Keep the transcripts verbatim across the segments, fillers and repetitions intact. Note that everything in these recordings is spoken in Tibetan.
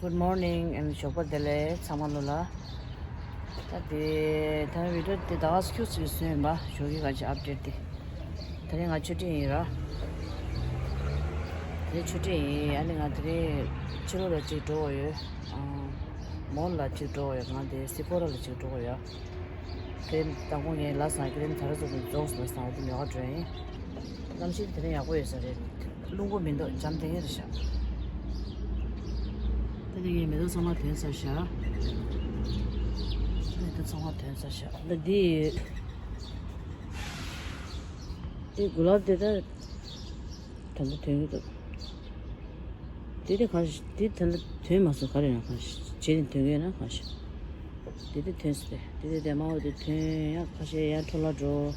Good morning and ཞོགས་པ་བདེ་ལེགས་ཚང་མ་ལོ་ལ། ད་དེ་ད་བི་ཌི་ཡོ་དེ་ད་ག་སེ་ཁྱུག་ཙམ་བཟོས་ཡིན་པ། ཞོགས་ཀྱི་ག་ཅིག་ཨབ་ཌེཊ་དེ། དེ་རིང་ང་ཆུ་སྤྲིན་ཡིན་ར། དེ་རིང་ཆུ་སྤྲིན་ཡིན། ཨ་ནི་ང་དེ་རིང་ཕྱི་ལོགས་ལ་ཅིག་འགྲོ་དགོས་ཡོད། ཨང་། མོལ་ལ་ཅིག་འགྲོ་དགོས་ཡོད། ང་དེ་སི་ཕོ་ར་ལ་ཅིག་འགྲོ་དགོས་ཡོད། ཀི་རིམ་དང་པོ་ངས་ལབ་སོང་། ཀི་རིམ་ད་ར་ཚོ་དུ་རྫོགས་སོང་ལབ་སོང་། འོ་དེ་ཉོ་ག་འགྲོ་ཡིན། གནམ་གཤིས་དེ་རིང་ཡག་པོ་ཡོད་ས་རེད། རླུང་པོ་མི་འདུག་འཇམ་ཐིང་ངེ་རེད་ཤག་ད་དེ་ངས་མེ་ཏོག་ཚང་མ་ཐོན་ཚར་ཤག་མེ་ཏོག་ཚང་མ་ཐོན་ཚར་ཤག་ད་འདི་འདི་གུ་ལབ་དེ་ད་ད་ལྟ་ཐོན་གྱི་འདུག་དེ་དེ་གང་ཞིག་དེ་ད་ལྟ་ཐོན་མ་སོང་། ག་རེ་ཡང་གང་ཞིག་བྱས་ནས་ཐོན་གྱི་ཡོད་ན་གང་ཞིག་དེ་དེ་ཐོན་སོང་། དེ་དེ་དེ་དེ་མང་བོ་དེ་ཐོན། ཡང་ཁ་ཤས་ཡང་འཕྲོ་བརླག་འགྲོ།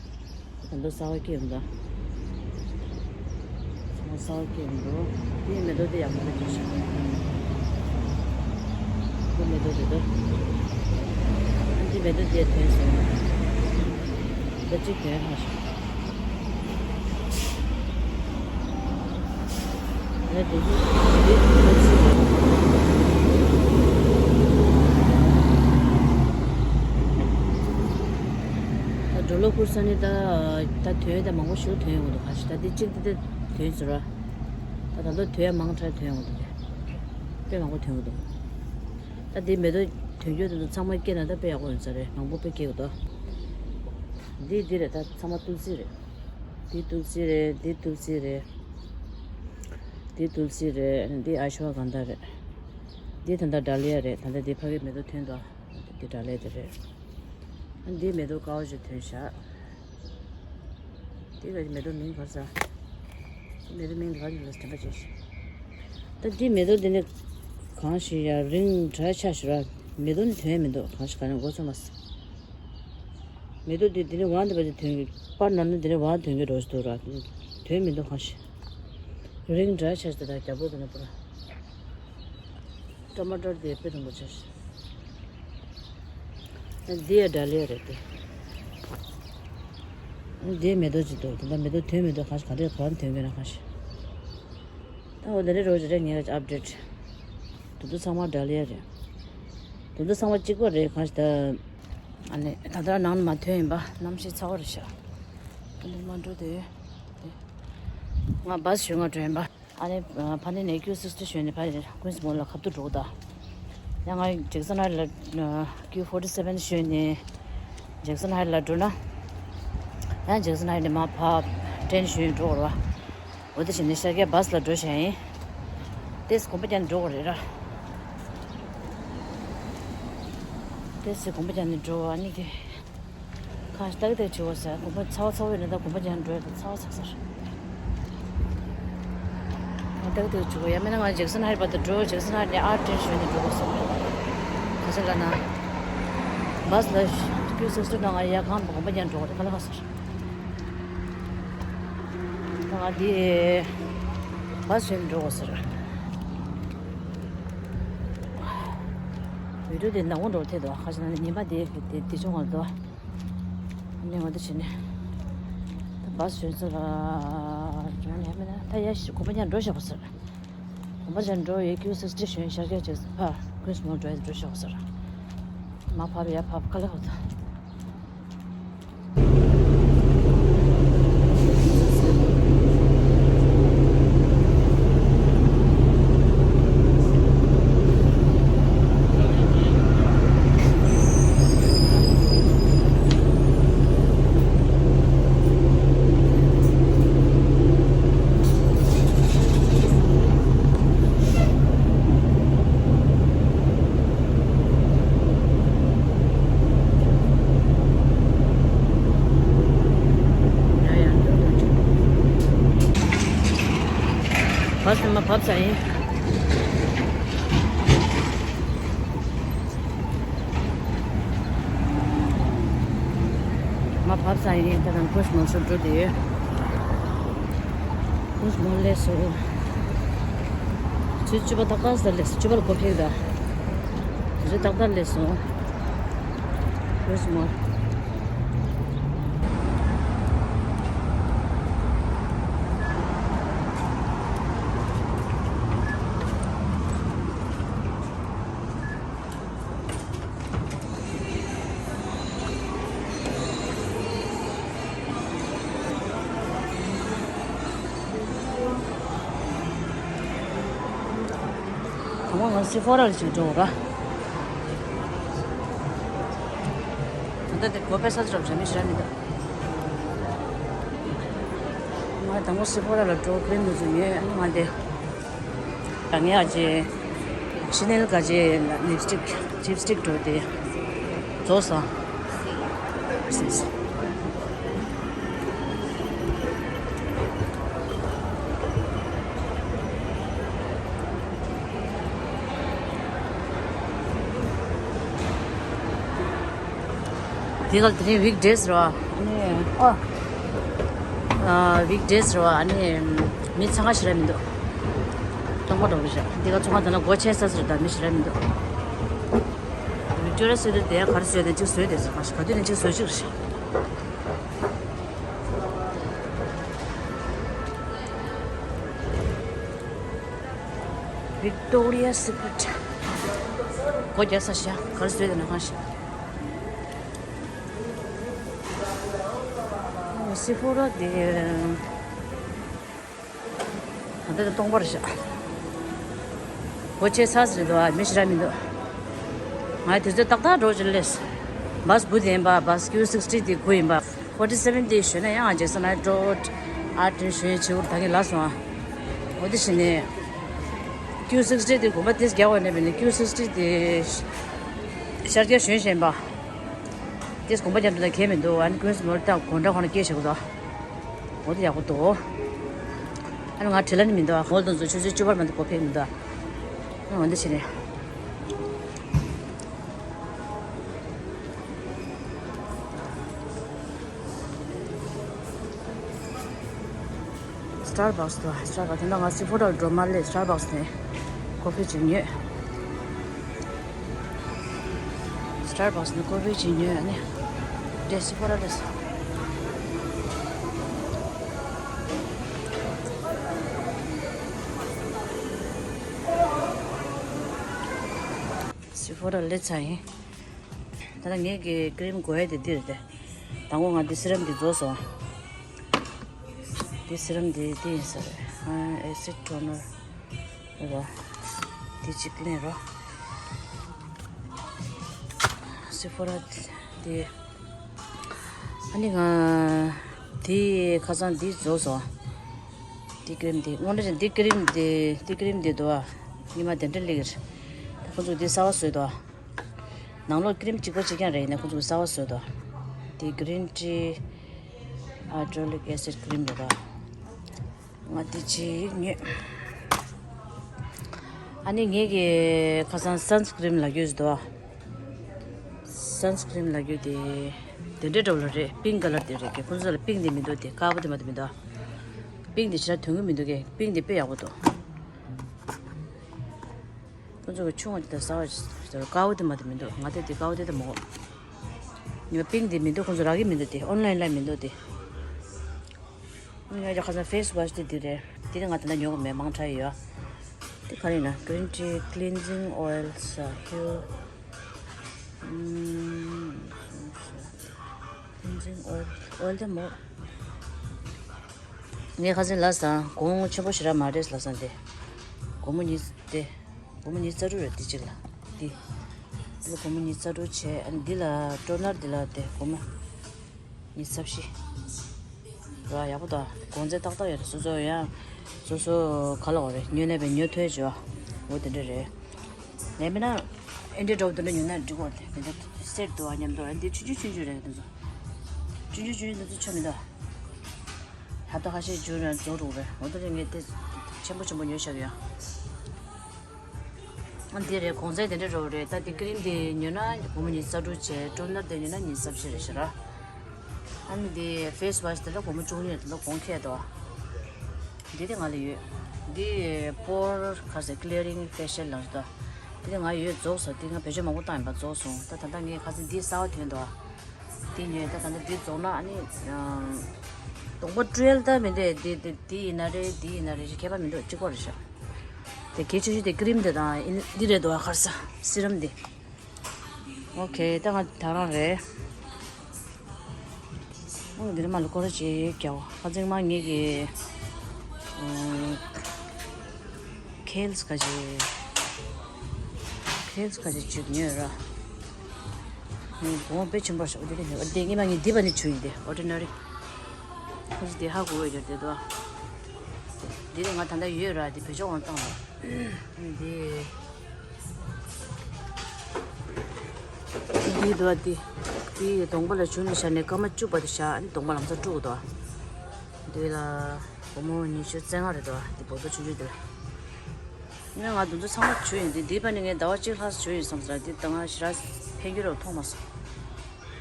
ད་དུང་གསར་པ་སྐྱེས་འདུག་ད་གསར་པ་སྐྱེས་འདུག་དེ་མེ་ཏོག་དེ་ཡག་པོ་རེད་ཤག་དེ་མེ་ཏོག་དེ་དོ། དེ་མེ་ཏོག་དེ་ཐོན་སོང་། ད་གཅིག་ཐོན་ཧ་ཤག་ད་འགྲོ་ལོ་ཁུར་ས་ནི་ད་ད་ཐོན་ད་མང་པོ་ཞིག་ཐོན་ཡོང་གི་འདུག་ཁ་ཤས། ད་འདི་གཅིག་དེ་དེ་ཐོན་ཟེར་བ། ད་ད་ལོ་ཐོན་ཡ་མང་དྲགས་ཐོན་ཡོང་གི་འདུག་དཔེ་མང་པོ་ཐོན་གི་འདུག་ད་འདི་མེ་ཏོག་ཐོན་རྒྱུ་དེ་ཚོ་ཚང་མ་སྐྱེས་ན་ད་དཔེ་ཡག་པོ་ཡོང་ས་རེད། མང་པོ་དཔེ་སྐྱེ་གི་འདུག་འདི་འདི་རེད། ད་ཚང་མ་ཏུལ་སི་རེད། འདི་ཏུལ་སི་རེད། འདི་ཏུལ་སི་རེད། འདི་ཏུལ་སི་རེད། འདི་ཨ་ཤྭ་གྷན་དྷ་རེད། འདི་ད་ལྟ་ཌཱ་ལི་ཡ་རེད། ད་ལྟ་འདི་ཕ་གི་མེ་ཏོག་ཐོན་འདུག་འདི་ཌཱ་ལི་ཡ་དེ་རེད། འདི་མེ་ཏོག་དཀར་པོ་ཞིག་ཐོན་ཤག་འདི་ག་མེ་ཏོག་མིང་ག་རེ་ཟེར། མེ་ཏོག་མིང་འདི་ག་ནས་ལ་དྲན་པ་བྱས་ཤག་ད་འདི་མེ་ཏོག་འདི་ནི་གང་ཞིག་ཡ་རིང་དྲགས་ཆགས་ཤག་ར། མེ་ཏོག་ནི་ཐོན་མི་འདུག་གང་ཞིག་ག་ནས་འགོ་ཚུགས་མ་སོང་། མེ་ཏོག་འདི་འདི་ནི་ཝང་འདི་བ་ཅིག་ཐོན་གི། པར་ནང་ནས་འདི་ནི་ཝང་ཐོན་གི་འགྲོ་ཞིག་འདུག་ར། ཐོན་མི་འདུག་གང་ཞིག་རིང་དྲགས་ཆགས་ཤག་ད་རྒྱབ་ལོགས་འདི་ནས་པུ་ར། ཊ་མ་ཊར་དེ་དཔེ་རིང་པོ་ཆགས་ཤག་འདི་ཡ་ཌཱ་ལི་ཡ་རེད་དེ། འདི་མེ་ཏོག་ཅིག་འདུག་དེ་འདྲ་མེ་ཏོག་ཐོན་མི་འདུག་གང་ཞིག་ག་འདྲས་གང་ཐོན་གྱི་ན་གང་ཞིག་ད་འོ་དེ་རེད་རོ་ཅི་རེད། ངས་ཨབ་ཌེཊ་དེ་ཚོ་ཚང་མ་ཌཱ་ལི་ཡ་རེད། དེ་ཚོ་ཚང་མ་གཅིག་པ་རེད། གང་ཞིག་ད་ཨ་ནི་ད་ལྟ་ནང་ནས་མ་ཐོན་ཡིན་པ། གནམ་གཤིས་ཚ་བ་རེད་ཤག་ཨ་ནི་མ་འགྲོ་དེ། ང་བཱས་ཞོན་ང་འགྲོ་ཡིན་པ། ཨ་ནི་ཕ་ནི་ནས་ཀིའུ་སིག་སི་ཊི་ཞོན་ནས་ཕ་ནི་ཀུན་སི་མོལ་ལ་ཁ་ཐུག་འགྲོ་གི་ད། ཡང་ང་ཇེག་སན་ཧའེཊ་ལ་ཀིའུ་ཕོར་ཊི་སེ་བན་ཞོན་ནས་ཇེག་སན་ཧའེཊ་ལ་འགྲོ་ན། ཡང་ཇེག་སན་ཧའེཊ་ནས་མར་ཕར་ཊེན་ཞོན་འགྲོ་དགོས་རེད་བ། འོ་དེ་བྱས་ནས་ཤར་རྒྱག་བཱས་ལ་འགྲོ་བཞག་ཡིན། ཏེས་གོམ་པ་རྒྱག་ནས་འགྲོ་དགོས་རེད་ར། ཏེས་གོམ་པ་རྒྱག་ནས་འགྲོ་བ་ནི་དེ། ཁ་ཏག་ཏག་བྱེད་འོ་ཟེར། དགོན་པ་ཚ་བ་ཚ་བ་ཡོད་ན་ད་དགོན་པ་རྒྱང་འགྲོ་ཡ་ད་ཚ་བ་ཚ་ཚ་རེད། ཏག་ཏག་བྱེད་འོ། ཡང་མིན་ན་ང་ཇེག་སན་ཧའེཊ་བར་དུ་འགྲོ། ཇེག་སན་ཧའེཊ་ནས་ཨར་ཊེན་ཞོན་ནས་འགྲོ་དགོས་སོང་། ག་ཚོད་ལབ་ན། བཱས་ལ་ཀིའུ་སིག་སི་ཊི་ནང་ང་ཡར་གང་དགོན་པ་རྒྱང་འགྲོ་དགོས་རེད། ག་ལ་ག་ཚོད་རེད། ད་ང་འདི་བཱས་ཞོན་ནས་འགྲོ་དགོས་ཟེར། བི་ཌིའོ་དེ་ནག་པོ་འགྲོ་ཐེ་འདུག་ཁ་ཅིག་ན་ཉི་མ་དེ་དེ་དེ་ཆུང་བར་འདུག་ནས་འོ་དེ་བྱས་ནས། ད་བཱས་ཞོན་ཚུལ་ལ་འགྲོ་ནས་མིན་ན་ད་ཡར་ཞིག་དགོན་པ་རྒྱང་འགྲོ་ཤག་པ་ཟེར། དགོན་པ་རྒྱང་འགྲོ་ཡས་ཀིའུ་སིག་སི་ཊི་ཞོན། ཤར་རྒྱག་ཅིག་ཕར་ཀུན་སི་མོལ་འགྲོ་ཡས་འགྲོ་ཤག་པ་ཟེར། མར་ཕབ་ཡར་ཕབ་ག་ལེ་འོ་ད། བཱས་ནང་མར་བབས་ཚར་ཡིན། མར་བབས་ཚར་ཡིན། ད་ནང་ཀུན་སི་མོལ་ཚུར་འགྲོ་དེ་ཡོད། ཀུན་སི་མོལ་སླེབས་སོང་། ཚོུད་བཅུ་པ་ཏག་ཏག་ཙམ་སླེབས་སོང་། བཅུ་པ་ལ་སྒོ་ཕྱེ་གི་ད། དེ་ཚོ་ཏག་ཏག་སླེབས་སོང་། ཀུན་སི་མོལ། ང་ང་སི་ཕོ་ར་ལ་ཅིག་འགྲོ་ར། ད་ལྟ་དེ་གོ་པེ་ས་ཅིག་རོགས་བྱ་མི་ཞིག་ར་མི་འདུག་ང་དང་པོ་སི་ཕོ་ར་ལ་འགྲོ་ཁེ་རེ་མི་འདུག་ངས་ཨ་ནི་ང་དེ། ད་ངས་ཨ་ཅེ་ཤི་ནེལ་ག་ཅེ་ལིབ་སྟིག་ལིབ་སྟིག་འགྲོ་དེ་རྫོགས་སོང་། དེ་ག་དེ་རིང་ཝིག་ཌེ་ཟེར་བ། ཨ་ནི་ཨོ། ཝིག་ཌེ་ཟེར་བ། ཨ་ནི་མི་ཚང་ཁ་ཞེ་དྲག་མི་འདུག་སྟོང་པ་འགྲོ་གི་ཤག་འདི་ག་ཚོང་ཁང་དེ་ན་སྒོ་ཕྱེ་ས་ཟེར་ད་མི་ཞེ་དྲག་མི་འདུག་ཝིག་ཊོ་རི་ཡ་སི་ཊི་དེ་ག་རེ་བཟོས་དེ་གཅིག་བཟོས་དེ་ཟེར་ག་ཞིག་ག་དུས་ནས་གཅིག་བཟོས་གཅིག་རེད། Victoria Secret། སྒོ་རྒྱག་ས་ཤག་ག་རེ་བཟོས་དེ་ན་གང་ཤག་སི་ཕོ་ར་དེ། ད་ལྟ་སྟོང་པར་བཞག་སྒོ་ཕྱེ་ཚར་ཟིན་འདུག་ཨ། མི་ཞེ་དྲག་མི་འདུག་ང་དུས་ཚོད་ཏག་ཏག་འགྲོ་ཅིག་ལས། བཱས་དགུ་དེ་ཡིན་པ། བཱས་ཀིའུ་སིག་སི་ཊི་དེ་དགུ་ཡིན་པ། ཕོར་ཊི་སེ་བེན་དེ་ཞོན་ན་ཡང་ང་རྗེས་ས་ན་འགྲོ། ཨ་ཏྲིན་ཞོན་བྱེའུར་ད་གིན་ལ་སོང་ཨ། འོ་དེ་བཞིན་ནས་ཀིའུ་སིག་སི་ཊི་དེ་དགོན་པ་དེས་རྒྱག་འོ་ནས་བས་ནས་ཀིའུ་སིག་སི་ཊི་དེ་ཤར་རྒྱག་ཞོན་བཞིན་པ། དེས་དགོན་པ་རྒྱབ་འདུག་ད་གས་མི་འདུག་ཨ་ནི་ཀུན་སི་མོལ་ད་དགོན་གྲྭ་ཁོ་ན་སྐྱེས་བཞག་གི་འདུག་འོ་དེ་ཡག་པོ་འདུག་ཨ་ནི་ང་བྲེལ་ལ་ནི་མི་འདུག་ཨ། ངོ་ལ་དུང་ཚོ་ཆུ་ཚོད་བཅུ་པར་མ་གཏོགས་སྒོ་ཕྱེ་མི་འདུག་ཨ། ཨ་འོ་འདི་བྱས་ནས། སི་ཊར་བག་སི་དུ། སི་ཊར་བག་སི་དེ་འདྲ་ང་སི་ཕོ་ཊོ་འགྲོ་མ་ལས་སི་ཊར་བག་སི་ནས་ཀོ་ཕི་ཅིག་ཉོས། སི་ཊར་བག་སི་ནས་ཀོ་ཕི་ཅིག་ཉོས་ནས་འདྲེ་སི་ཕོ་ཊོ་རེད། སི་ཕོ་ཊོ་ལས་ཚ་ཡིན། ད་ལྟ་ངེད་ཀྱི་ཀི་རིམ་དགོས་ཡ་དེ་འདི་རེད་དེ། དང་པོ་ང་འདི་སི་རམ་འདི་རྫོགས་སོང་། འདི་སི་རམ་འདི་འདི་ཡིན་ས་རེད། ཨ་ཨེ་སིད་ཊོ་ནར་རེད་པ། འདི་གཅིག་ལེན་རོགས། སི་ཕོ་ར་འདི། ཨ་ནི་ང་འདི་ཁ་སང་འདི་རྫོགས་སོང་། འདི་ཀི་རིམ་འདི་དངོས་གནས་འདི་ཀི་རིམ་འདི་འདི་ཀི་རིམ་འདི་འདུག་ཨ། ཉི་མ་དེ་འདྲ་སླེབས་ཀྱི་རེད། ད་ཁོ་ཚོ་འདི་གསར་པ་བཟོས་འདུག་ཨ། ནང་ལོགས་ཀི་རིམ་གཅིག་པ་གཅིག་རྐྱང་རེད། ཡིན་ན་ཁོ་ཚོ་གསར་པ་བཟོས་འདུག་དེ་གི་རིན་ཊི་ཧའི་ཌོ་རོ་ལིག་ཨེ་སིད་ཀི་རིམ་རེད་པ། ང་དེ་གཅིག་ཉོས། ཨ་ནི་ངེད་ཀྱི་ཁ་སང་སན་སི་ཀི་རིམ་ལབ་རྒྱུ་ཞིག་འདུག་སན་སི་ཀི་རིམ་ལབ་རྒྱུ་དེ་དེ་འདྲའི་འདྲ་པོ་ལ་རེད། པིང་ཀ་ལར་དེ་རེད། ཁོ་ཚོ་ལ་པིང་དེ་མི་འདུག་དེ་དཀར་པོ་དེ་མ་དེ་མི་འདུག་པིང་དེ་ཞེ་དྲག་དོན་གྱི་མི་འདུག་གས། པིང་དེ་དཔེ་ཡག་པོ་འདུག་ཁོ་ཚོ་གི་ཆུང་བ་དེ་དང་གསར་པ་དཀར་པོ་དེ་མ་དེ་མི་འདུག་ང་དེ་དེ་དཀར་པོ་དེ་དེ་མོ། ཉོ་པིང་དེ་མི་འདུག་ཁོ་ཚོ་རག་གི་མི་འདུག་དེ་ཨོན་ལན་ལ་མི་འདུག་དེ། ང་ཡ་ཁ་སང་ཕེ་སི་ཝ་ཤི་དེ་དེ་རེད། དེ་དེ་ང་དེ་འདྲ་ཉོ་གི་མེད། མང་དྲགས་ཡོད། དེ་ག་རེ་ཡིན་ན་གི་རིན་ཊི་ཀི་ལིན་ཛིང་ཨོ་ཡེལ་ས་ཧིལ། ཀི་ལིན་ཛིང་ཨོ་ཡེལ། ཨོ་ཡེལ་དེ་མོ། ངས་ཁ་སང་ལབ་སོང་། གོང་ཆེན་པོ་ཞེ་དྲག་མ་རེད་ལབ་སོང་སྟེ། སྒོར་མོ་ཉི་སྟེ། སྒོར་མོ་ཉི་ཤུ་རྩ་དྲུག་རེད་དེ་གཅིག་ལ། འདི། འདི་ལ་སྒོར་མོ་ཉི་ཤུ་རྩ་དྲུག་བྱས། ཨ་ནི་འདི་ལ་ཊོ་ནར་འདི་ལ་དེ་སྒོར་མོ་ཉི་ཤུ་རྩ་བཞི། ར་ཡག་པོ་འདུག་གོང་ཚད་ཏག་ཏག་ཡོད་རེད། སོ་སོ་ཡང་། སོ་སོ་ག་ལ་འོ་རེད། ཉོས་ནས་པའི་ཉོ་ཐོས་བྱོས། འོ་དེ་འདྲ་རེད། ལས་མིན་ན། ཨེ་འདྲའི་འདྲ་པོ་དེ་འདྲ་ཉོས་ན་འགྲིག་གོ་དེ་འདྲ་སེ་ཊི་འདུག་ཨ་མཉམ་དུ། ཨ་འདི་ཆུང་ཆུང་ཆུང་ཆུང་རེད་འདི་ཚོ། ཆུང་ཆུང་ཆུང་ཆུང་འདི་ཚོ་ཆོ་མི་འདུག་ཧ་ཏོ་ཁ་ཤས་འཇུ་ན་རྫོགས་འགྲོ་གི་རེད། འོ་དེ་རེད། ངས་དེ་ཆེན་པོ་ཆེན་པོ་ཉོས་བཞག་ཡོད། ཨ་འདི་རེད། གོང་ཚད་དེ་འདྲ་འགྲོ་གི་རེད། ད་འདི་ཀི་རིམ་དེ་ཉོས་ན་སྒོར་མོ་ཉི་ཤུ་རྩ་དྲུག་བྱས། ཊོ་ནར་དེ་ཉོས་ན་ཉི་ཤུ་རྩ་བཞི་རེད་ཤག་ར། ཨ་ནི་འདི་ཕེ་སི་ཝ་ཤི་དེ་འདྲ་སྒོར་མོ་བཅུ་གཉིས་རེད། དེ་འདྲ་གོང་ཁེ་འདུག་འདི་དེ་ང་ལ་ཡོད། འདི་པོར་ག་ཟེར་ཀི་ལི་ཡ་རིང་ཕེ་ཤལ་ལབ་རེད་ད། འདི་དེ་ང་ཡོད། རྫོགས་སོང་། འདི་ང་བེད་སྤྱོད་མང་པོ་བཏང་ཡིན་པ་རྫོགས་སོང་། ད་ད་ལྟ་ངས་ཁ་སང་འདི་གསར་པ་ཐོན་འདུག་ཨ། འདི་ཉོས། ད་ད་ལྟ་འདི་རྫོགས་ན་ཨ་ནི། ཨམ། དང་པོ་ཊུ་ཝེལ་ད་མི་འདུག་འདི་འདི་འདི་ཡིན་ན་རེད། འདི་ཡིན་ན་རེད། ཁྱད་པར་མི་འདུག་གཅིག་པ་རེད་ཤག་དེ་གལ་ཆེ་ཤོས་དེ་ཀི་རིམ་དེ་དང་ཡིན། འདི་རེད་འདུག་ཨ། ཁ་སང་སི་རམ་འདི། ཨོ་ཁེ། ད་ང་ད་རང་རེད། ཨོ་འདི་རེད། མ་ལ་སྐོར་ར་ཅིག་རྒྱག་ཁ་ཚིག་མ་ངེད་ཀྱི་ཨམ། ཁེལ་སི་ག་ཅིག་ཐེངས་ཁ་ཅིག་ཅིག་ཉོས་ར། ངས་གོང་དཔེ་ཆེན་པོ་ཞིག་འོ་དེ་ལས་ཉོས། འདི་སྔོན་མ་ངས་འདི་པ་ནས་བྱུང་ཡིན་ཏེ། Ordinary། ཁོ་ཚོ་དེ་ཧ་གོ་བའི་རྒྱུ་དེ་དོ། འདི་ནས་ང་ད་ལྟ་ཡོད་ར། འདི་བེད་སྤྱོད་འོང་བཏང་ར། འདི། འདི་དོ་འདི། འདི་གདོང་པ་ལ་བྱུགས་ནས་བཞག་ནས་སྐར་མ་བཅུ་བར་དུ་བཞག་ནས་གདོང་པ་ལམ་སང་བཀྲུ་དགོས་དོ། འདི་ལ་སྒོར་མོ་ཉི་ཤུ་རྩ་ལྔ་རེད་དོ། འདི་བོ་ཏོ་ཆུང་ཆུང་འདི་ལ། ངས་ང་འདི་ཚོ་ཚང་མ་བྱུགས་ཡིན་ཏེ། འདི་པ་ནི་ངས་ཟླ་བ་གཅིག་ལྷག་བྱུགས་ཡིན་བསམ་ཟེར། འདི་ད་ང་ཞེ་དྲག་ཕན་གྱི་རོ་མཐོང་མ་སོང་།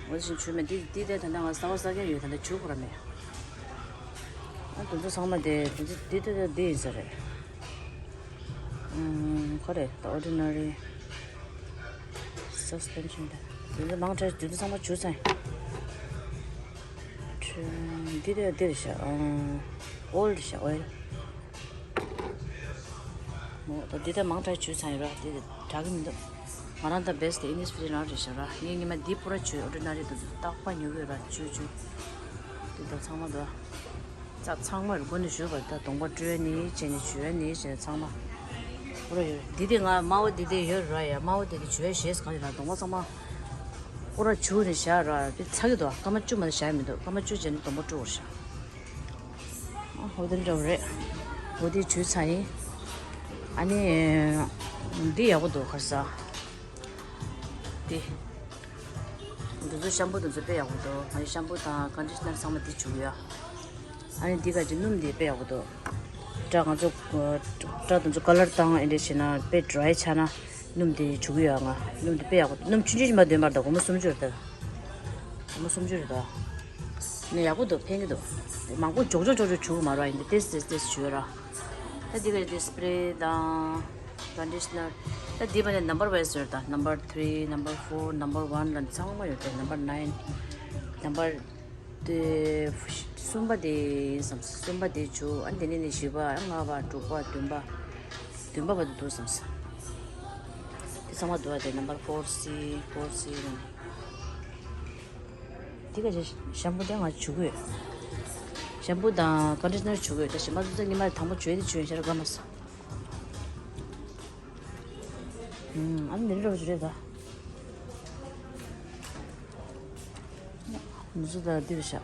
འོ་དེ་བཞིན་བྱུགས་མེད། འདི་འདི་དེ་ད་ལྟ་ང་གསར་པ་གསར་རྐྱང་ཡོད། ད་ལྟ་བྱུགས་ཁོ་ར་མེད། ཨ་འདི་ཚོ་ཚང་མ་དེ་འདི་འདི་འདི་འདི་འདི་ཡིན་ས་རེད། ཨུམ། ཁོ་རེད། The Ordinary Suspension དེ། འདི་ཚོ་མང་དྲགས། འདི་ཚོ་ཚང་མ་བྱུགས་ཚར་ཡིན། འདི་དེ་འདི་རེད་ཤག་ཨང་། Old ཤག Oil། འོ་ད་འདི་ད་མང་དྲགས་བྱུགས་ཚར་ཡིན་ར། འདི་དྲག་གི་མི་འདུག་ང་རང་ད་best དེ་Innisfree རང་རེད་ཤག་ར། ངས་སྔོན་མ་འདི་པུ་ར་བྱུགས། Ordinary དེ་ཚོ་རྟག་པར་ཉོ་གི་ར། བྱུགས་བྱུགས། འདི་ད་ཚང་མ་འདུག་ཚ་ཚང་མ་རུ་སྒོ་ནས་བཞུགས་པ་ད་གདོང་པ་བཀྲུས་ནི་བྱས་ནས་བྱུགས་ནི་བྱས་ནས་ཚང་མ་པུ་ར་ཡོད། འདི་དེ་ང་དམར་པོ་འདི་དེ་ཡོད་ར་ཡ། དམར་པོ་འདི་དེ་བྱུགས་ཤེས་གང་ཡོད་ར། གདོང་པ་ཚང་མ་པུ་ར་བྱུགས་ནས་བཞག་ར། དེ་ཚ་གི་འདུག་སྐར་མ་བཅུ་མ་གཏོགས་བཞག་མི་འདུག་སྐར་མ་བཅུ་བྱས་ནས་གདོང་པ་བཀྲུ་བར་བཞག་ཨ་འོ་དེ་འདྲ་བ་རེད། འོ་དེ་བྱུགས་ཚར་ཡིན། ཨ་ནི་འདི་ཡག་པོ་འདུག་ག་རེ་ཟ། དེ། འདི་ཚོ་ཤམ་པུ་དེ་ཚོ་དཔེ་ཡག་པོ་འདུག་ང་ཡི་ཤམ་པུ་དང་ཀོན་ཌི་ཤི་ནར་ཚང་མ་འདི་བྱུགས་ཡོད། ཨ་ནི་འདི་ག་ཅིག་སྣུམ་འདི་དཔེ་ཡག་པོ་འདུག་སྐྲ་ང་ཚོ་སྐྲ་དེ་ཚོ་ཀ་ལར་བཏང་ཨེ་འདྲ་བྱས་ན་དཔེ་ཌ་རའི་ཆགས་ན་སྣུམ་འདི་བྱུགས་ཡོད། ང་སྣུམ་འདི་དཔེ་ཡག་པོ། སྣུམ་ཆུང་ཆུང་ཞིག་མ་འདོན་པར་ད་སྒོར་མོ་སུམ་ཅུ་རེད་ད། སྒོར་མོ་སུམ་ཅུ་རེད་ད། ནི་ཡག་པོ་འདུག་ཕན་གྱི་འདུག་མང་པོ་ཅོག་ཅོག་ཅོག་ཅོག་བྱུགས་མ་ར། ཡིན་ཏེ་ཏེས་ཏེས་ཏེས་བྱུགས་ར། ད་འདི་ག་དེ་སི་པི་རེ་དང་ཀོན་ཌི་ཤི་ནར། ད་འདི་བ་ནི་number wise ཡོད་ད། number three, number four, number one ལ་ཚང་མ་ཡོད་དེ། number nine, number དེ་གསུམ་པ་དེ་ཡིན་བསམ། གསུམ་པ་དེ་བྱུགས། ཨ་འདི་ནས་ནི་བཞི་པ། ཨ་ལྔ་པ། དྲུག་པ། བདུན་པ། བདུན་པ་བར་དུ་འདུག་བསམ། དེ་ཚང་མ་འདུག་ཨ་དེ། number four C, four C ལ། དེ་ག་ཅིག་ཤམ་པུ་དེ་ང་བྱུག་གི་ཡོད། ཤམ་པུ་དང་ཀོན་ཌི་ཤི་ནར་བྱུག་གི་ཡོད། ད་གཞན་པ་ཚོ་ཚོ་ཉི་མ་དང་པོ་བྱུག་དེ་བྱུག་ཡིན་ཤར་ག་མ་སོང་། ཨ་ནི་འདི་འདྲ་བ་ཞིག་རེད་ད། མི་ཚོ་ད་འདི་རེད་ཤག་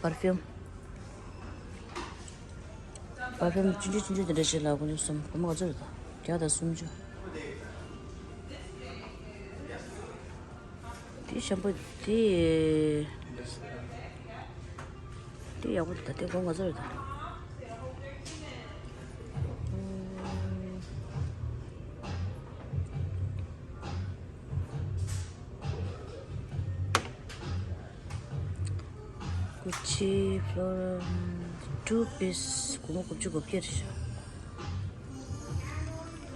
པར་ཕིའུམ། པར་ཕིའུམ་ཆུང་ཆུང་ཆུང་ཆུང་དེ་འདྲ་ཞིག་ལ་སྒོར་མོ་གསུམ། སྒོར་མོ་ག་ཚོད་རེད་ད། བརྒྱ་དང་སུམ་ཅུ། དེ་ཤམ་པོ་དེ། དེ་ཡག་པོ་འདུག་ད་དེ་སྒོར་མོ་ག་ཚོད་རེད་ད། Gucci Flora two piece སྒོར་མོ་དགུ་བཅུ་གོ་བརྒྱད་རེད་ཤག་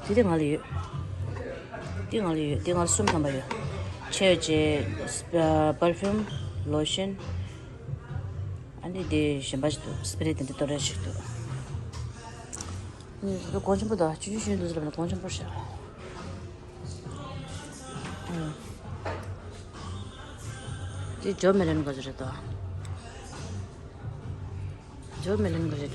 དེ་དེ་ང་ལ་ཡོད། དེ་ང་ལ་ཡོད། དེ་ང་ལ་གསུམ་ཐམ་པ་ཡོད། ཆེ་བ་བྱས་པར་ཕིའུམ། ལོ་ཤན། ཨ་ནི་དེ་གཞན་པ་ཞིག་འདུག་སི་པི་རེ་དེ་འདྲ་ཏོག་ཙམ་ཞིག་འདུག་ཨ་ནི་གོང་ཆེན་པོ་དང་ཆུང་ཆུང་ཆུང་འདུག་ཟེར་བ་ནི་གོང་ཆེན་པོ་ཞིག་འདི་ཇོ་མེ་ལོན་ག་ཚོད་རེད་དོ། ཇོ་མེ་ལོན་ག་རེད།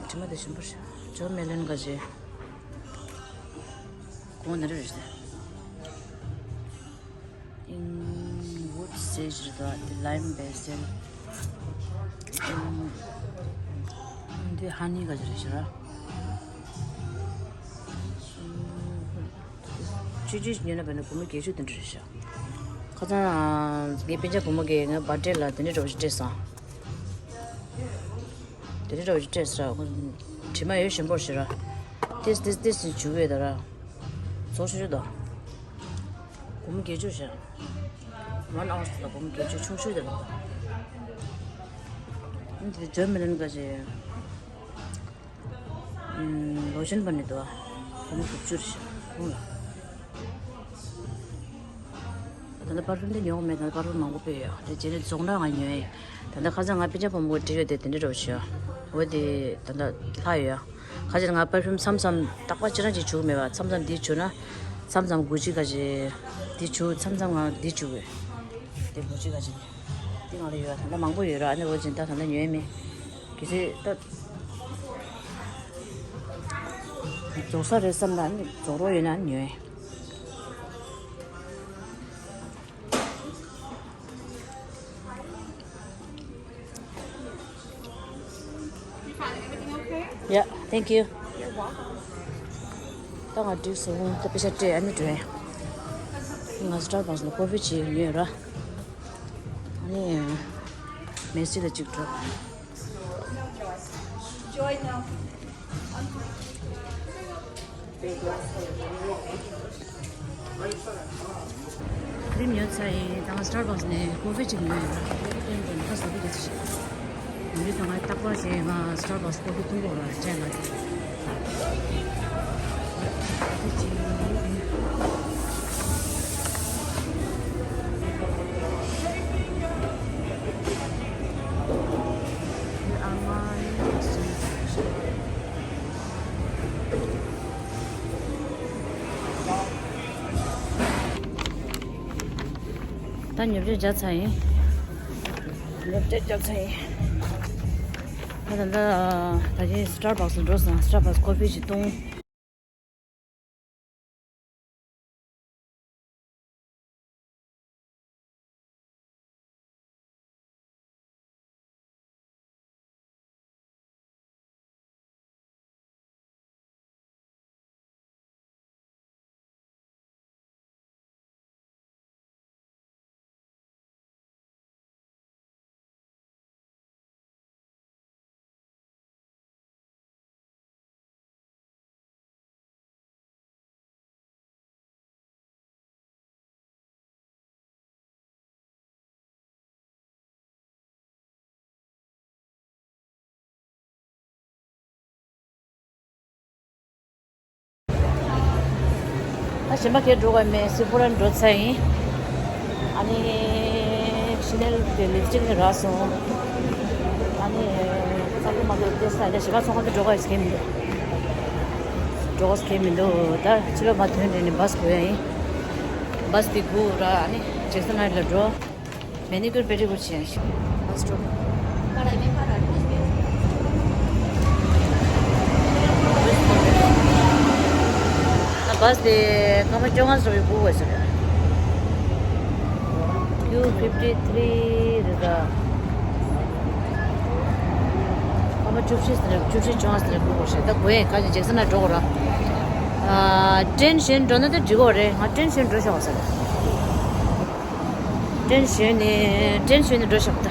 དྲི་མ་དེ་ཞིམ་པོ་རེད། ཇོ་མེ་ལོན་ག་ཚོད། གོང་ནས་རེད་དེ། Inglewood Sage རེད་དོ། དེ་Lime Basil། འདི་Honey ག་ཚོད་རེད་ཤག་ཆུ་ཆུ་ཉོས་ན་བས་ན་སྒོར་མོ་བརྒྱད་ཅུ་དེ་འདྲ་རེད་ཤག་ཁ་སང་ངའི་སྤུན་ཀྱག་བུ་མོ་གིས་ངའི་བར་ཐི་ཌེ་ལ་དེ་འདྲ་འདྲ་བོ་ཞིག་སྤྲད་སོང་། དེ་འདྲ་འདྲ་བོ་ཞིག་སྤྲད་སོང་། དྲི་མ་ཡོད་ཞིམ་པོ་ཞིག་ར། ཏེས་ཏེས་ཏེས་ཞིག་བྱུག་ཡོད་ད་ར། ཚོགས་ཆུང་ཆུང་དང་། སྒོར་མོ་བརྒྱད་ཅུ་ཞིག One ounce ལ་སྒོར་མོ་བརྒྱད་ཅུ། ཆུང་ཤོས་དེ་ལ། འདི་ཇོ་མེ་ལོན་ག་ཚོད། ལོ་ཤན་པ་ནི་དོ། སྒོར་མོ་དགུ་བཅུ་རེད་ཤག་ཁོང་ལ། ད་ལྟ་པར་ཕིའུམ་དེ་ཉོ་གི་མེད། ད་ལྟ་པར་ཕིའུམ་མང་པོ་སྤེལ་ཡོད། དེ་རྗེས་ནས་རྫོང་ནག་ང་ཉོས་ཡིན། ད་ལྟ་ཁ་སང་ང་སྤུན་ཀྱག་བུ་མོ་གིས་སྤྲད་ཡོད་དེ་དེ་འདྲ་འདྲ་བོ་ཞིག་འོ་དེ་ད་ལྟ་ལྷག་ཡོད། ཁ་ཅིག་ང་པར་ཕིའུམ་མཚམས་མཚམས་རྟག་པར་ཅི་རང་ཅིག་བྱུག་མེད་པ། མཚམས་མཚམས་འདི་བྱུག་ན། མཚམས་མཚམས་གུ་ཅི་ག་ཅིག་འདི་བྱུག་མཚམས་མཚམས་ང་འདི་བྱུག་གི་དེ་གུ་ཅི་ག་ཅིག་ང་ལ་ཡོད། ད་ལྟ་མང་པོ་ཡོད་ར། ཨ་ནི་འོ་ཇིན་ད་ད་ལྟ་ཉོས་མེད། གལ་སྲིད་ད་རྫོགས་ས་རེད་བསམ་ན་ཨ་ནི་རྫོགས་རོགས་ཡོད་ན་ཨ་ནི་ཉོས། Yeah, thank you. ད་ང་འགྲིག་སོང་། ད་པེ་ཤ་སྤྲད། ཨ་ནི་འགྲོ་ཡ། ང་Starbucks་ལ་ཀོ་ཕི་ཅིག་ཉོས་ར། ཨ་ནི་མེ་སི་ལ་གཅིག་འགྲོ། ཁ་རིམ་ཉོས་ཚར་ཡིན། ད་ང་Starbucks་ནས་ཀོ་ཕི་ཅིག་ཉོས་ཡོད། ཀོ་ཕི་སྟོན་དགོས་ན་ཁ་བཟོ་གི་རེད། ཡིན་དུས་ད་ང་རྟག་པར་བྱས་ང་Starbucks་ཀོ་ཕི་འཐུང་དགོས་ར། ཅེ་ལ་ཏེ། ད་ཉོ་སྤྲད་བརྒྱབ་ཚར་ཡིན། ཉོ་སྤྲད་བརྒྱབ་ཚར་ཡིན། ད་ད་ད་ད་གིན་Starbucks་འགྲོ་སོང་། Starbucks་ཀོ་ཕི་ཞིག་བཏུང་། ད་གཞན་པ་གས་འགྲོ་ག་མེད། སི་ཕོ་ར་འགྲོ་ཚར་ཡིན། ཨ་ནི་ཤི་ནེལ་དེ་ལིབ་སི་ཊིག་ནི་རག་སོང་། ཨ་ནི་ཙག་ཙིག་མ་གཏོགས་ཏེ་ས་ད་གཞན་པ་ཚོང་ཁང་དུ་འགྲོ་ག་ཡོད་མཁན་མི་འདུག་འགྲོ་ག་མཁན་མི་འདུག་ད་ཕྱི་ལོགས་མ་ཐོན་དེ་ནི་བྷ་སི་གོ་ཡ་ཡིན། བྷ་སི་དེ་སྒུག་ར། ཨ་ནི་ཇེག་སན་ཧའེཊ་ལ་འགྲོ། མེ་ནི་ཀུར་པེ་ཌི་ཀུར་བྱས། ལ་སི་ཊོབ། ད་བྷ་སི་དེ་སྐར་མ་བཅོ་ལྔ་ཙམ་ཡོད་སྒུག་དགོས་ཟེར། ཀིའུ་ཕིབ་ཊི་ཐི་རི་རེད་ད། སྐར་མ་བཅུ་བཞི་ཙམ་རེད། བཅུ་བཞི་བཅོ་ལྔ་ཙམ་རེད་སྒུག་དགོས་ཟེར། ད་སྒུག་ཡས་ཁ་ཅིག་ཇེག་སན་ལ་འགྲོ་དགོས་ར། ཨ། ཊེན་གཞན་འགྲོ་ན་ད་འགྲིག་གོ་རེད། ང་ཊེན་གཞན་འགྲོ་ཤོག་ཟེར། ཊེན་གཞན་ནས་ཊེན་གཞན་ནས་འགྲོ་ཤོག་ད།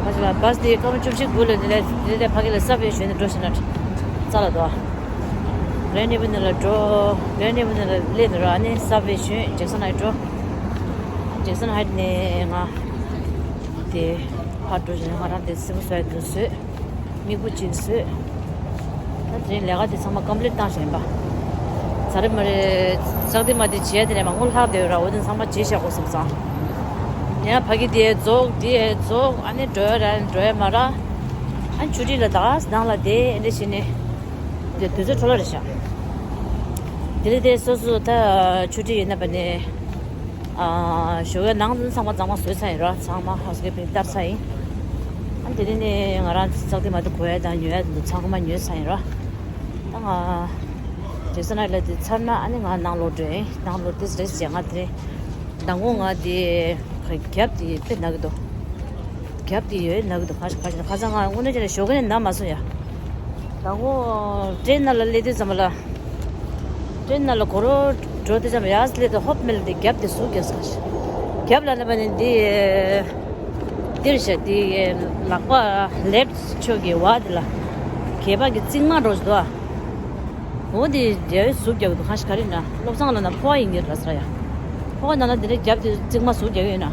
ང་ཚོ་ལ་བྷ་སི་དེ་སྐར་མ་བཅུ་གཅིག་དགུ་ལ་འདི་ལས་འདི་ལས་ཕ་གི་ལ་སབ་ཝེ་གཞན་ནས་འགྲོ་ཤོག་ན་རྩ་ལ་འདུག་གྷ་རན་ཌི་ཨེ་ཝེ་ནིའུ་ལ་འགྲོ། གྷ་རན་ཌི་ཨེ་ཝེ་ནིའུ་ལ་སླེབས་ནས་ར་ཨ་ནི་སབ་ཝེ་གཞན་ཇེག་སན་ཧའེཊ་འགྲོ། ཇེག་སན་ཧའེཊ་ནས་ང་དེ་ཕར་འགྲོ་བཞིན་ང་རང་དེ་སི་བལ་སོ་ཝེ་ཊི་དུ་བཟོས། མིག་དཔེ་གཅིག་བཟོས། ད་དེ་རིང་ལས་ཀ་དེ་ཚང་མ་ཀམ་པི་ལིཊ་བཏང་བཞིན་པ། ཚར་རེ་མ་རེ་ཙག་དེ་མ་དེ་བྱས་དེ་ནས་མང་པོ་ལྷག་བསྡད་ཡོད་ར། འོ་དེ་ཚང་མ་བྱས་བཞག་དགོས་བསམ་སོང་། ཡང་ཕ་གི་དེ་རྫོགས་དེ་རྫོགས་ཨ་ནི་འགྲོ་ཡ་ར་འགྲོ་ཡ་མ་ར། ཨ་ནི་ཆུ་ཊི་ལ་ད་ནང་ལ་དེ་འདྲ་བྱས་ནས་དེ་དུས་ཚོད་འཕྲོ་བརླག་རེད་ཤག་དེ་ལས་དེ་སོ་སོ་ད་ཆུ་ཊི་ཡིན་ན་པ་ནས། ཨ། ཞོགས་ཀས་ནང་དུ་ཚང་མ་གཙང་མ་བཟོས་ཚར་ཡིན་ར། ཚང་མ་ཧའུ་སི་ཀིབ་པིང་བསྟར་ཚར་ཡིན། ཨ་དེ་ནས་ནི་ང་རང་ཙག་དེ་མ་དེ་གོན་ཡ་དང་ཉོ་ཡ་དེ་ཚང་མ་ཉོས་ཚར་ཡིན་ར། ད་ང་ཇེག་སན་ཧའེཊ་ལ་དེ་ཚར་ན་ཨ་ནི་ང་ནང་ལོགས་འགྲོ་ཡིན། ནང་ལོགས་དེ་རེས་བྱས་ང་དེ་མདང་དགོང་ང་དེ་རྒྱབ་དེ་དཔེ་ན་གི་འདུག་རྒྱབ་དེ་ཡོད་ན་གི་འདུག་ཁ་ཁ་ཁ་ཚང་ང་དངོས་གནས་བྱས་ན་ཞོགས་ཀས་ནས་ན་མ་སོང་ཡ། མདང་དགོང་ཊེན་ནང་ལ་སླེབས་དུས་ཙམ་པ་ལ། ཊེན་ནང་ལ་གོ་རོ་འགྲོ་དུས་ཙམ་ཡར་སླེབས་དུས་ཧོབ་མེད་ལ་དེ་རྒྱབ་དེ་ཟུག་རྒྱབ་སོང་། རྒྱབ་ལ་ན་པ་ནི་འདི་འདིར་བཞག་དེ་ལག་པ་ལེབ་ཕྱོགས་ཀྱི་བ་དེ་ལ་གད་པ་གི་རྩིག་མ་འགྲོ་བཞིན་འདུག་ཨ། འོ་དེ་རྒྱབ་ཟུག་རྒྱབ་འདུག་ཁ་ཤས་ག་རེ་ན་བློ་བཟང་ལ་ན་ཕོ་བ་ཡིན་གྱི་ར་ས་ཡ། ཕོ་བ་ན་ན་དེ་འདྲ་རྒྱབ་དེ་རྩིག་མ་ཟུག་རྒྱབ་ཡོད་ན།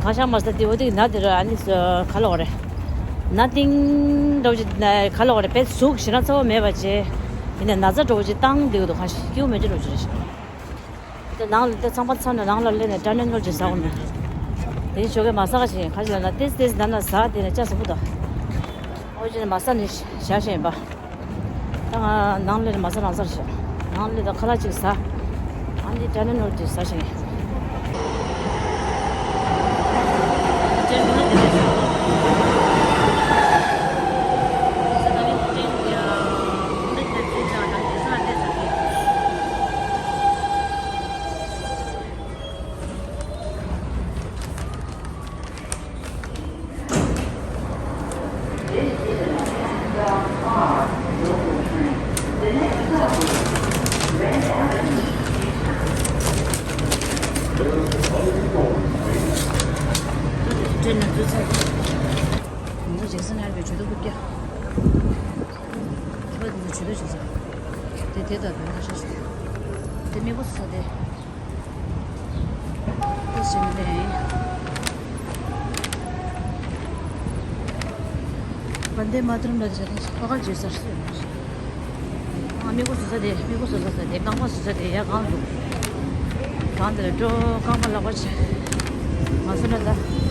གང་ཤར་མ་ཟ་དེ་འོ་དེ་ན་དེ་ར་ཨ་ནི་ག་ལོག་རེད། ན་ཏིང་འདྲ་བོ་ཅིག་ན་ག་ལོག་རེད། དཔེ་ཟུག་ཞེ་ན་ཚ་བོ་མེད་པ་བྱས། ཡིན་ནའི་ན་ཚ་འདྲ་བོ་ཅིག་བཏང་བསྡད་ཀྱི་འདུག་ཁ་ཤས་སྐྱིད་པོ་མེད་ཅིག་འདྲ་བོ་ཅིག་རེད་ཤག་དེ་ནང་ལ་དེ་ཚང་མ་ཚར་ནས་ནང་ལ་སླེབས་ནས་ཊ་ནན་ནུ་ཌལ་ཟ་དགོས་མེད། དེ་ཞོགས་ཀས་མ་ཟ་ག་ཞིག་ཁ་ཤས་ལ་ན་ཏེས་ཏེས་ད་ན་ཟ་དེ་ནས་ལྕགས་ཟ་བུ་དང་། ཨོ་ཅི་ནས་མ་ཟ་ནས་བཞག་བཞིན་པ། ད་ང་ནང་ལ་མ་ཟ་རང་ཟ་ཞིག་ནང་ལ་ད་ཁ་ལག་ཅིག་ཟ། ཨ་ནི་ཊ་ནན་ནུ་ཌལ་ཟ་ཞིག་དྲན་ན་འདུག་ཚེ། ང་ཚོ་ཇེག་སན་ཧའེ་ཝེ་ཇུས་གཏོགས་རྐུབ་བཀྱག་ཁྱེད་པ་འདི་ཚོ་ཇུས་གཏོགས་བྱེད་ས། དེ་དེ་ལྟར་དོན་ཁ་ཤས་ཤིག་དེ་མེ་གོ་ས་དེ། དེ་བཞིན་ལས། བན་དེ་མ་ཏརམ་ལ་དེ་བྱ་དང་ཁ་ཁ་བརྗོད་ས་སུ་ཡོད་མ་རེད། ཨ་མེ་གོ་ས་ས་དེ་མེ་གོ་ས་ས་ས་དེ་རྐང་པ་ས་ས་དེ་ཡ་གང་འདུག་གང་དེ་ལ་འགྲོ་རྐང་པ་ལག་པ་ཆེ། ང་ཚོ་ལ་ད།